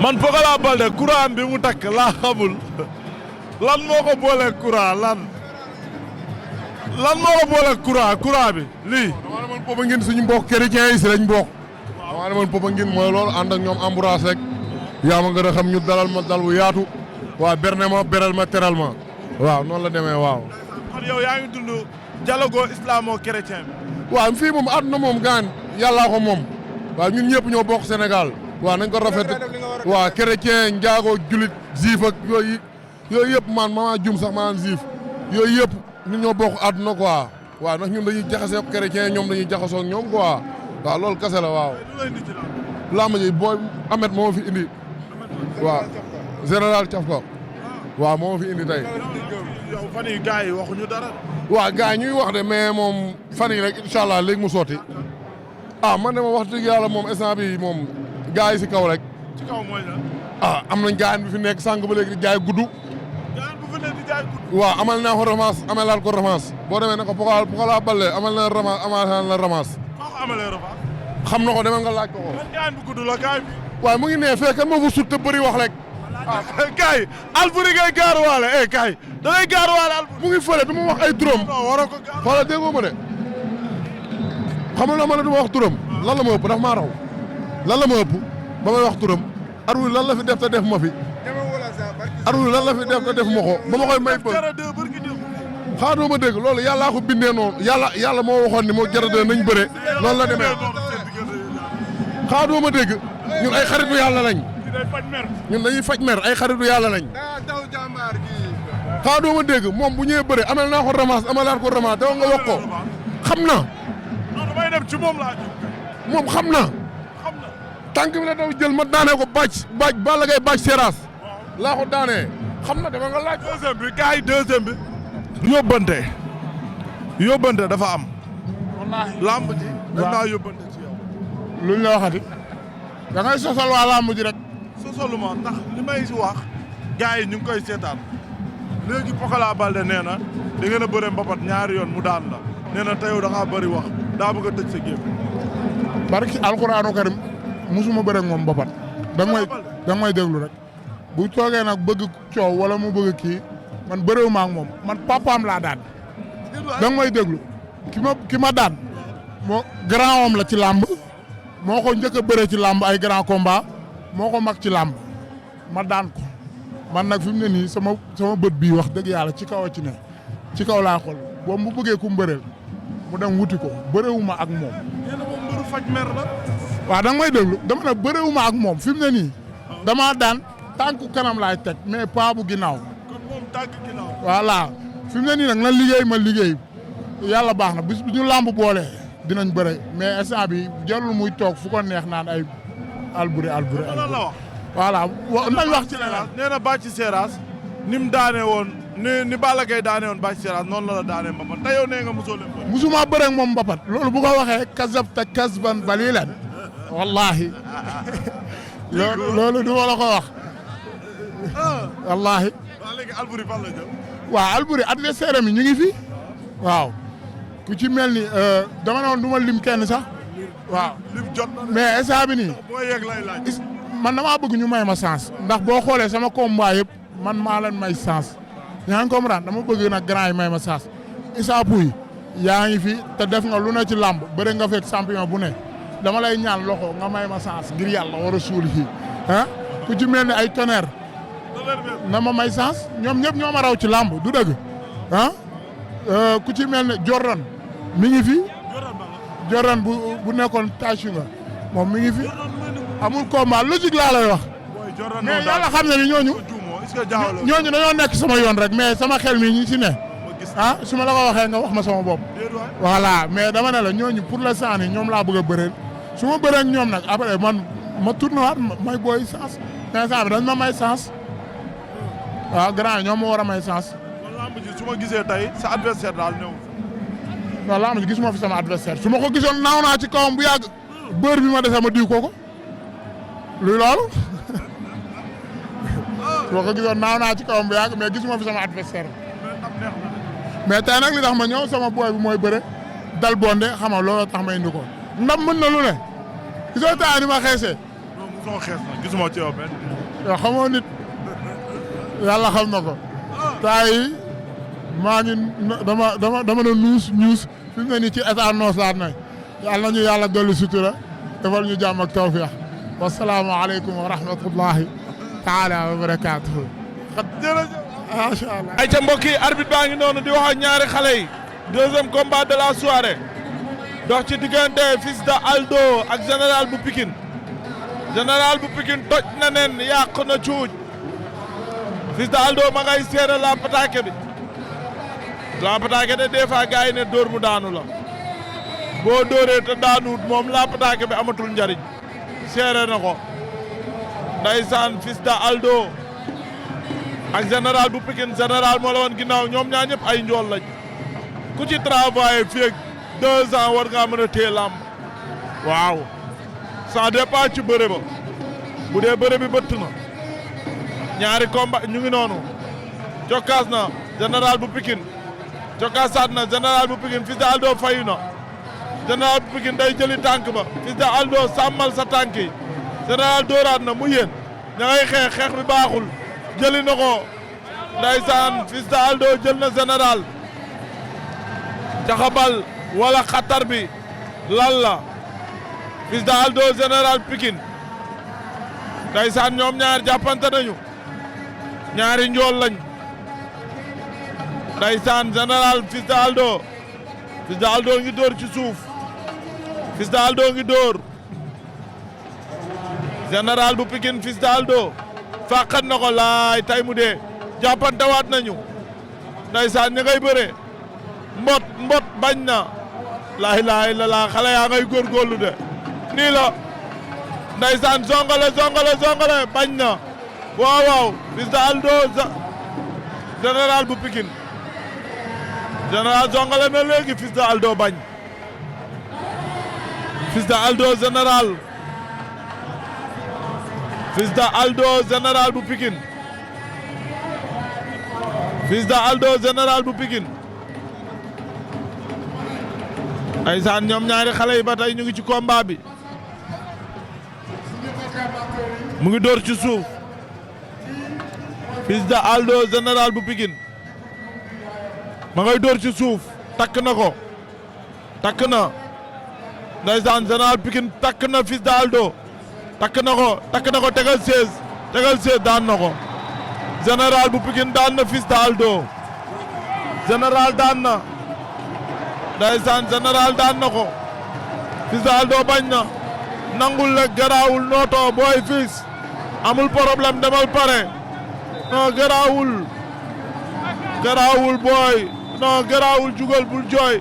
man Pokola Baldé courant bi mu takk laa xamul lan moo ko boole courant lan moo ko boole courant bi lii. dama demoon Popenguine suñu mbokk chrétien yi si lañ bokk. dama demoon Popenguine mooy loolu ànd ak ñoom embourage rek. yaa ma gën a xam ñu dalal ma dal bu yaatu. waaw berne ma beral ma teral ma. waaw noonu la demee waaw. kon yow yaa ngi dund dialogue islamo-chrétien bi. waaw fii moom àdduna moom gaan yàllaa ko moom. waaw ñun ñëpp ñoo bokk Sénégal. waaw nañ ko rafet waaw chrétien njaago julit juif ak yooyu yëpp man maa jum sax maa juif yooyu yëpp ñun ñoo bokk àdduna quoi waaw ndax ñun dañuy jaxase ak chrétien ñoom dañuy jaxasoo ak ñoom quoi waaw loolu kese la waaw. làmb ji booy Amet moo fi indi waaw général Cafka waaw moo fi indi tey. yow fan yii gars yi waxuñu dara. waaw gars yi ñuy wax de mais moom fan yii rek incha allah léegi mu sotti man de ma wax dëgg yàlla moom instant bi moom. gaa yi si kaw rek. ci kaw mooy lan. am nañ gaañ bi fi nekk sànq ba léegi di jaay gudd. gaañ bu fi nekk di jaay gudd. waaw amal naa ko ramas amalaat ko ramas boo demee ne ko Pokola Baldé amal na ramas amalaat na ramas. koo ko amalee ramas. xam na ko demal nga laaj ko ko. man gaañ bu gudd la gaañ bi. waaye mu ngi nee fekk kan moo fa sut te bëri wax rek. kaay Alboury ngay gaaruwaale kaay da ngay gaaruwaale Alboury. mu ngi fële du ma wax ay turam. non waroo ko gaar. xoolal déggoo ma de xamal na ma ne du ma wax turam. lan la ma ëpp daf maa raw lan la ma ëpp ba may wax turam. Alboury lan la fi def te def ma fi. Alboury lan la fi def te def ma ko ba ma koy may bëgg. xaadoo ma dégg loolu yàllaa ko bindee noonu yàlla moo waxoon ni moo jaradee nañ bëre loolu la demee xaadoo ma dégg ñun ay xaritu yàlla lañ ñun dañuy faj mer ay xaritu yàlla lañ xaadoo ma dégg moom bu ñëwee bëre amel naa ko ramas amelaat ko ramas te nga wax ko xam na moom xam na tànk bi la daw jël ma daanee ko bàcc Balla Gaye bàcc seeraas laa ko daanee xam na dama nga laaj deuxième bi gars yi deuxième bi yóbbante dafa am. wallaahi lamb ji. dañ maa yóbbante ci yow. luñ la waxati. da ngay sosal waa lamb ji rek. sosaluma ndax li may wax. gars yi ñu ngi koy seetaan. léegi Pokola Baldé nee na da ngeen a bëre mbapat ñaari yoon mu daan la. nee na te yow da ngaa bëri wax daa bëgg a tëj sa géem. barki alxuraanu karim musuma bëre ak moom mbapat. da nga may déglu rek. bu toogee nag bëgg coow wala mu bëgg kii. man bëréew ma ak moom man papaam laa daan da nga may déglu ki ma daan moo grand homme la ci làmb moo ko njëkk a bëre ci làmb ay grand combat moo ko mag ci làmb ma daan ko man nag fi mu ne nii sama bët bii wax dëgg yàlla ci kaw a ci ne ci kaw laa xool boobu mu bëggee ku mbëreel mu dem wuti ko bëréewu ma ak moom. nee na moom mbëru faj mer la. waaw da nga may déglu dama ne bëréewu ma ak moom fi mu ne nii damaa daan tànku kanam laay teg mais pas bu ginnaaw. voilà fi mu ne nii nag na liggéey ma liggéey yàlla baax na bis bu ñu làmb boole dinañ bëre mais instant bi jarul muy toog fu ko neex naan ay Alboury voilà nañ wax ci leneen. nee na Bathie Seras ni mu daane woon ni Balla Gaye daane woon Bathie Seras noonu la daane mbapat te yow nee nga mosoo leen bëre. musuma bëre ak moom mbapat loolu bu ko waxee kasabta kasban balilan wallahi loolu du ma la ko wax wallahi léegi Alboury fan la jëm. waaw Alboury adversaire mi ñu ngi fi waaw ku ci mel ni dama ne woon du ma lim kenn sax waaw lim jot na mais instant bi nii boo yegg lay laaj. man damaa bëgg ñu may ma chance ndax boo xoolee sama combat yëpp man maa leen may chance yaa ngi comprendre dama bëgg nag grand yi may ma chance Issa Pouye yaa ngi fi te def nga lu ne ci làmb bëri nga fekk champion bu ne dama lay ñaan loxo nga may ma chance ngir yàlla war a suul fii ku ci mel ni ay Tonnerre na ma may chance ñoom ñëpp ñoo ma raw ci làmb du dëgg ku ci mel ne Jordan mi ngi fi Jordan bu nekkoon tâche nga moom mi ngi fi amul combat logique laa lay wax mais yàlla xam na ni ñooñu dañoo nekk sama yoon rek mais sama xel mi ñi ci ne su ma la ko waxee nga wax ma sama bopp voilà mais dama ne la ñooñu pour l'instant ni ñoom laa bëgg a bëreel su ma bëree ak ñoom nag après man ma tourné waat may booy chance instant bi dañ ma may chance waaw grand ñoom ma war a may chance. kon lamb ji su ma gisee tey sa adversaire daal ñëw. non lamb ji gisuma fi sama adversaire su ma ko gisoon naaw naa ci kawam bu yàgg bër bi ma dese ma diw ko luy loolu su ma ko gisoon naaw naa ci kawam bu yàgg mais gisuma fi sama adversaire mais tey nag li tax ma ñëw sama boy bi mooy bëre dal bonde xam nga looloo tax ma indi ko ndam mën na lu ne gisoo taa ni ma xeesee. non mosoo xees na gisuma ci yow benn yoo xamoo nit yàlla xam na ko taa yi maa ngi dama ne ñuus fi mu ne nii ci état noos laat na yàlla nañu yàlla dolli sutura defal ñu jàmm ak tawfiix wasalaamu aleykum wa rahmatullahi taala wa barakaatuhu jërëjëf macha allah ay ca mbokk yi arbitre baa ngi noonu di wax ak ñaari xale yi deuxième combat de la soirée dox ci diggante Fils de Aldo ak général bu Pikine général bu Pikine toj na nen yàq na cuuj Fils de Aldo ma ngay seere la pataake bi la pataake de des fois gars yi ne dóor mu daanu la boo dóoree te daanuut moom la pataake bi amatul njariñ seere na ko ndeysaan Fils de Aldo ak général bu Pikine général moo la woon ginnaaw ñoom ñaar ñëpp ay njool lañ ku ci travaillé fii ak 2 ans war ngaa mën a téye làmb waaw ça dépend ci bëre ba bu dee bëre bi bëtt na ñaari combat ñu ngi noonu cokkaas na général bu Pikine cokkaasaat na général bu Pikine Fils de Aldo fayu na général bu Pikine day jëli tànk ba Fils de Aldo sàmmal sa tànk yi général dóoraat na mu yéen ña ngay xeex bi baaxul jëli na ko ndeysaan Fils de Aldo jël na général caxabal wala xatar bi lan la Fils de Aldo général Pikine ndeysaan ñoom ñaar jàppante nañu ñaari njool lañ ndeysaan général Fils de Aldo ngi dóor ci suuf Fils de Aldo ngi dóor général bu Pikine Fils de Aldo fàqat na ko laay tay mu dee jàppante waat nañu ndeysaan ña ngay bëre mbot bañ na laa ilaaha illallaah xale yaa ngay góorgóorlu de nii la ndeysaan zongale bañ na waaw Fils de Aldo général bu Pikine général zongale na léegi Fils de Aldo bañ Fils de Aldo général Fils de Aldo général bu Pikine Fils de Aldo général bu Pikine ndeysaan ñoom ñaari xale yi ba tey ñu ngi ci combat bi mu ngi dóor ci suuf Fils de Aldo général bu Pikine ma ngay dóor ci suuf takk na ko takk na ndeysaan général Pikine takk na Fils de Aldo takk na ko tegal 16 daan na ko général bu Pikine daan na Fils de Aldo général daan na ndeysaan général daan na ko Fils de Aldo bañ na nangul le garaawul nooto booy Fils amul problème demal pare non garaawul booy non garaawul jugal bul jooy